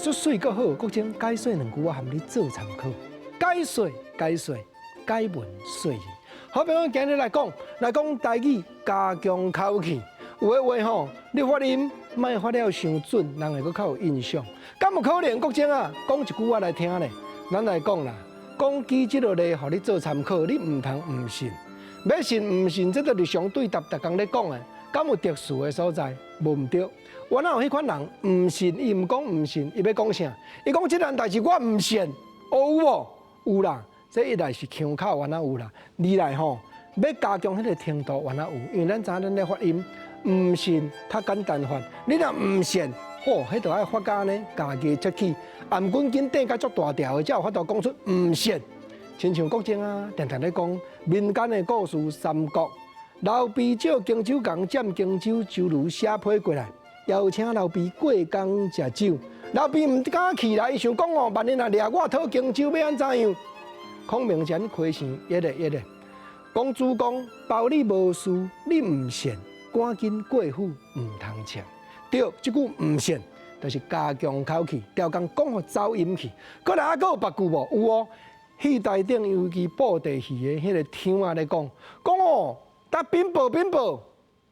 說媠閣好，國珍解說兩句，我含你做參考。解說解說解文說字。好比講今日來講，來講台語加強口氣，有的話吼，你發音莫發了傷準，人會閣較有印象。敢有可能國珍啊？講一句我來聽咧。咱來講啦，講舉這個例，予你做參考，你毋通毋信。欲信毋信，這都日常對答，逐工咧講的，敢有特殊的所在？無毋對。原來有彼款人毋信，伊毋講毋信，伊欲講啥？伊講這件代誌我毋信，哦有無？有啦，這一來是腔口原來有啦，二來吼欲加強彼個程度原來有，因為咱知影咱咧發音毋信較簡單發，你若毋信，吼，彼著愛發甲按呢，家己出去，頷頸緊硩甲足大條的，才有法度講出毋信。親像國珍啊，定定咧講民間的故事《三國》，劉備借荊州共佔荊州，周瑜寫批過來，邀請劉備過江食酒。劉備毋敢去啦，伊想講哦，萬一若掠我討荊州，欲按怎樣？孔明才開聲，一個一個講主公包你無事，你毋信，趕緊過府毋通嗆。對，這句毋信，就是加強口氣，調工講予走音去。閣來還閣有別句無？有哦，戲台頂尤其布袋戲的彼個聽仔咧講，講哦，得稟報稟報，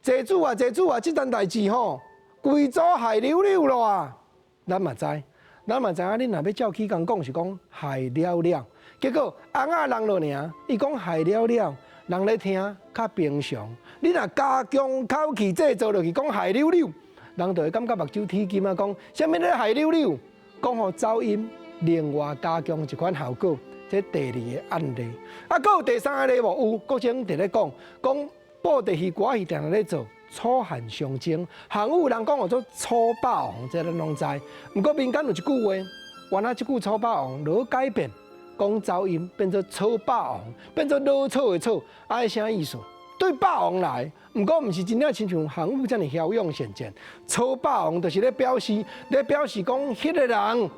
濟主啊濟主啊，這件代誌吼，規組害溜溜咯啊！咱嘛知，咱嘛知影，恁若欲照起工講是講害了了，結果尪仔人就爾，伊講害了了，人咧聽較平常。你若加強口氣製造落去講害溜溜，人就會感覺目睭鐵金啊，講啥物咧害溜溜，講予走音，另外加強一款效果。這第二個案例，啊，閣有第三個例無？有，國珍佇咧講，講布袋戲歌仔戲定定咧做楚漢相爭，項羽人講號做楚霸王，這咱攏知。毋過民間有一句話，原來這句楚霸王如改變，講走音變做草霸王，變做老草的草，啊，啥意思？對霸王來，毋過毋是真正親像項羽遮爾驍勇善戰。草霸王就是咧表示，咧表示講彼個人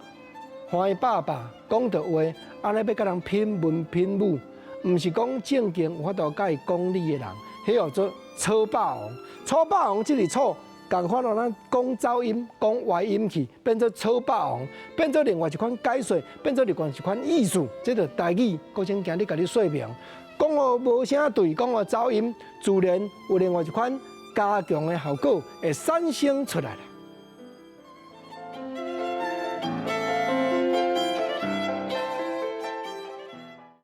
歡爸爸講著話，按呢欲共人品文品武，毋是講正經有法度共伊講理的人，彼號做草霸王。草霸王這個草，仝款予咱講走音、講歪音去，變做草霸王，變做另外一款解說，變做另外一款意思。這就台語，國珍今日共你說明，講予無啥對，講予走音，自然有另外一款加強的效果會產生出來啦。